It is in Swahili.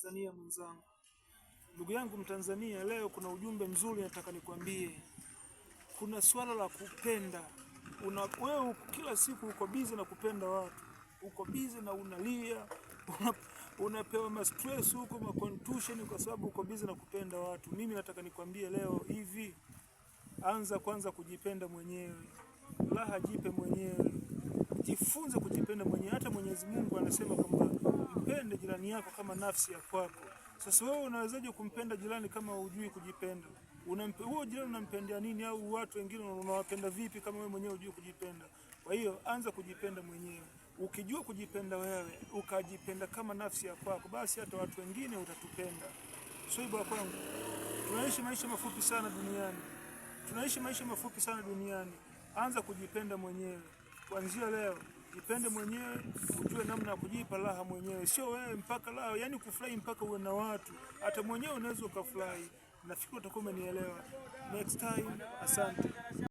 Tanzania mwenzangu, ndugu yangu Mtanzania, leo kuna ujumbe mzuri nataka nikwambie. Kuna swala la kupenda. Wewe kila siku uko busy na kupenda watu, uko busy na unalia, unapewa ma stress huko, ma contusion kwa sababu uko busy na kupenda watu. Mimi nataka nikwambie leo hivi, anza kwanza kujipenda mwenyewe, raha jipe mwenyewe, jifunze kujipenda mwenyewe. Hata Mwenyezi Mungu anasema kwamba mpende jirani yako kama nafsi ya kwako. Sasa wewe unawezaje kumpenda jirani kama hujui kujipenda? Huo jirani unampendea nini? Au watu wengine unawapenda vipi kama wewe mwenyewe hujui kujipenda? Kwa hiyo anza kujipenda mwenyewe. Ukijua kujipenda wewe, ukajipenda kama nafsi ya kwako, basi hata watu wengine utatupenda. Swaiba kwangu, tunaishi maisha mafupi sana duniani, tunaishi maisha mafupi sana duniani. Anza kujipenda mwenyewe kuanzia leo. Jipende mwenyewe, ujue namna ya kujipa raha mwenyewe, sio wewe mpaka raha, yani kufurahi mpaka uwe na watu. Hata mwenyewe unaweza ukafurahi. Nafikiri utakuwa umenielewa. Next time, asante.